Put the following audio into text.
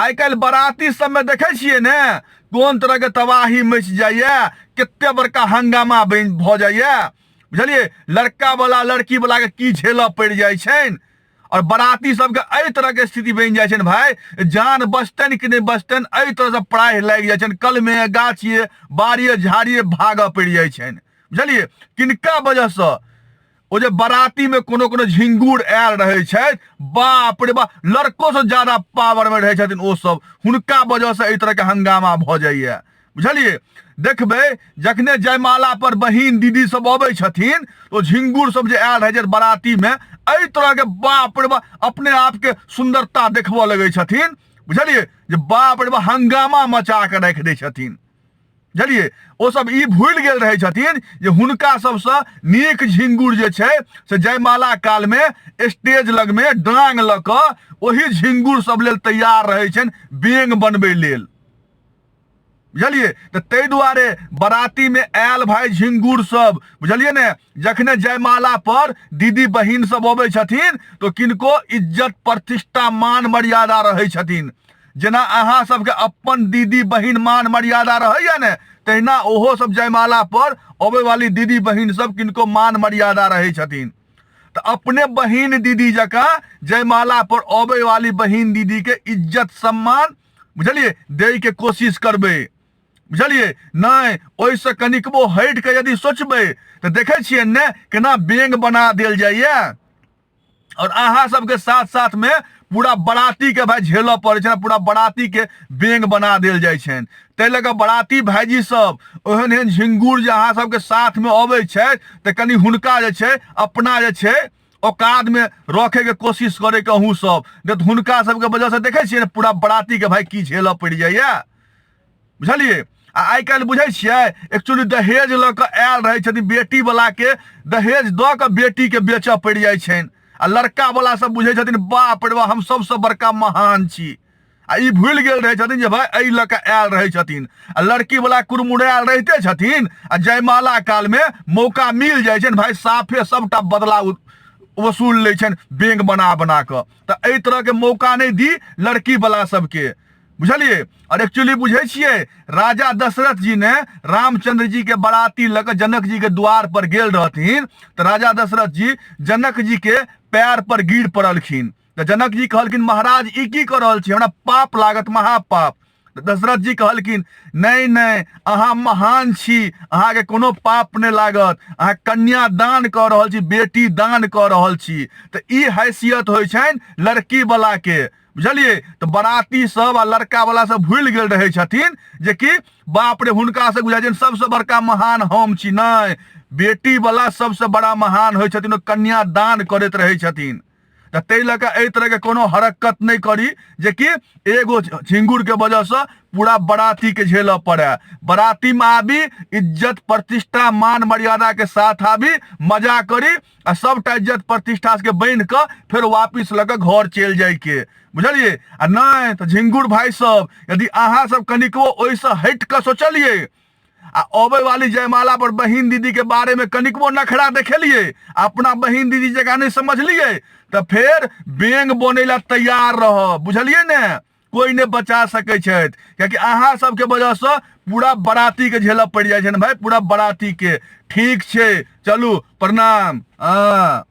आइ काल्हि बराती सबमे देखै छियै ने कोन तरहके तबाही मचि जाइए, कते बड़का हंगामा बनि भऽ जाइए, बुझलियै? लड़का वाला लड़की वाला के की झेलऽ पड़ि जाइ छनि, और बराती सबके एहि तरहके स्थिति बनि जाइ छनि भाई, जान बचतनि कि नहि बचतनि, एहि तरहसँ प्राय लागि जाइ छनि, कलमे गाछिए बाड़िए झाड़िए भागऽ पड़ि जाइ छनि, बुझलियै? किनका वजहसँ ओ जे बरातीमे कोनो कोनो झिंगुर आयल रहै छथि, बाप रे बाप, लड़कोसँ ज्यादा पावरमे रहै छथिन ओ सब, हुनका वजहसँ एहि तरहके हंगामा भऽ जाइए, बुझलियै? देखबै जखने जयमाला पर बहिन दीदी सब अबै छथिन, ओ झिंगुर सब जे आयल रहै छथि बरातीमे, एहि तरहके बाप रे बाप अपने आपके सुन्दरता देखबऽ लगै छथिन, बुझलियै? जे बाप रे बाप हंगामा मचा कऽ राखि दै छथिन, बुझलियै? ओ सब ई भूलि गेल रहै छथिन जे हुनका सबसँ नीक झिंगुर जे छै से जयमाला कालमे स्टेज लगमे डांग लऽ कऽ ओही झिंगुर सब लेल तैयार रहै छनि बेंग बनबै लेल, बुझलियै? तऽ ताहि दुआरे बरातीमे आयल भाय झिंगुर सब, बुझलियै ने, जखने जयमाला पर दीदी बहिन सब अबै छथिन तऽ किनको इज्जत प्रतिष्ठा मान मर्यादा रहै छथिन। जेना अहाँ सबके अपन दीदी बहिन मान मर्यादा रहैया ने, तहिना ओहो सब जयमाला पर अबै वाली दीदी बहिन सब किनको मान मर्यादा रहै छथिन। तऽ अपने बहिन दीदी जकाँ जयमाला पर अबै वाली बहिन दीदी के इज्जत सम्मान, बुझलियै, दै के कोशिश करबै, बुझलियै? नहि ओहिसँ कनिकबो हटि कऽ यदि सोचबै तऽ देखै छियै ने केना बेंग बना देल जाइए, और अहाँ सबके साथ साथ में पूरा बराती के भाई झेलऽ पड़ै छै, पूरा बराती के बेंग बना देल जाइ छनि। ताहि लऽ कऽ बराती भाईजी सब ओहन एहन झिंगुर जे अहाँ सबके साथ में अबै छथि तऽ कनि हुनका जे छै अपना जे छै औकात में रखे के कोशिश करे के अहूँ सब, नहीं तऽ हुनका सबके वजह से देखै छियै ने पूरा बराती के भाई की झेलऽ पड़ि जाइए, बुझलियै? आ आइ काल्हि बुझै छियै एक्चुअली दहेज लऽ कऽ आयल रहै छथिन, बेटी वला के दहेज दऽ कऽ बेटी के बेचऽ पड़ि जाइ छनि, आ लड़का वला सब बुझै छथिन बाप रे बाप हम सबसँ बड़का महान छी, आ ई भूलि गेल रहै छथिन जे भाय एहि लऽ कऽ आयल रहै छथिन, आ लड़की वला कुरमुरायल रहिते छथिन, आ जयमाला कालमे मौका मिल जाइ छनि भाय साफे सबटा बदला वसूल लै छनि बेंग बना बना कऽ। तऽ एहि तरहके मौका नहि दी लड़की वला सबके, बुझलियै? और एक्चुअली बुझै छियै राजा दशरथ जी ने रामचंद्र जी के बराती लऽ कऽ जनक जी के द्वार पर गेल रहथिन, तऽ राजा दशरथ जी जनक जी के पैर पर गिर पड़लखिन। तऽ जनक जी कहलखिन महाराज ई की कऽ रहल छी, हमरा पाप लागत महापाप। तऽ दशरथ जी कहलखिन नहि नहि अहाँ महान छी, अहाँके कोनो पाप नहि लागत, अहाँ कन्या दान कऽ रहल छी, बेटी दान कऽ रहल छी। तऽ ई हैसियत होइ छनि लड़की वला के, बुझलियै? तऽ बराती सब आ लड़का वला सब भूलि गेल रहै छथिन जे कि बाप रे हुनका से बुझाइ छनि सबसँ बड़का महान हम छी। नहि, बेटी वला सबसँ बड़ा महान होइ छथिन, ओ कन्या दान करैत रहै छथिन। तऽ ताहि लऽ कऽ एहि तरहके कोनो हरकत नहि करी जेकि एगो झिंगुरके वजहसँ पूरा बरातीके झेलऽ पड़ै। बरातीमे आबी, इज्जत प्रतिष्ठा मान मर्यादाके साथ आबी, मजा करी आ सबटा इज्जत प्रतिष्ठा सबके बान्हि कऽ फेर वापिस लऽ कऽ घर चलि जाइके, बुझलियै? आ नहि तऽ झिंगुर भाय सब यदि अहाँ सब कनिकबो ओहिसँ हटि कऽ सोचलियै आ अबै वाली जयमाला पर बहिन दीदी के बारे में कनिकबो नखरा देखेलियै, अपना बहिन दीदी जकाँ नहि समझलियै, तऽ फेर बेंग बनै ला तैयार रहब, बुझलियै ने? कोइ नहि बचा सकै छथि, कियाकि अहाँ सबके वजहसँ पूरा बराती के झेलऽ पड़ि जाइ छै ने भाय, पूरा बराती के। ठीक छै, चलू, प्रणाम। हँ।